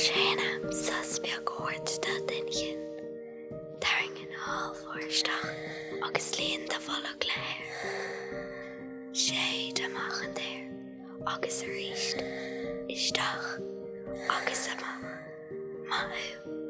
sé in am sos beag a thabhairt do d'inchinn. Tarraing anáil mhór isteach agus líon do bholg le haer. Séid amach an t-aer agus arís, isteach agus amach. Maith thú!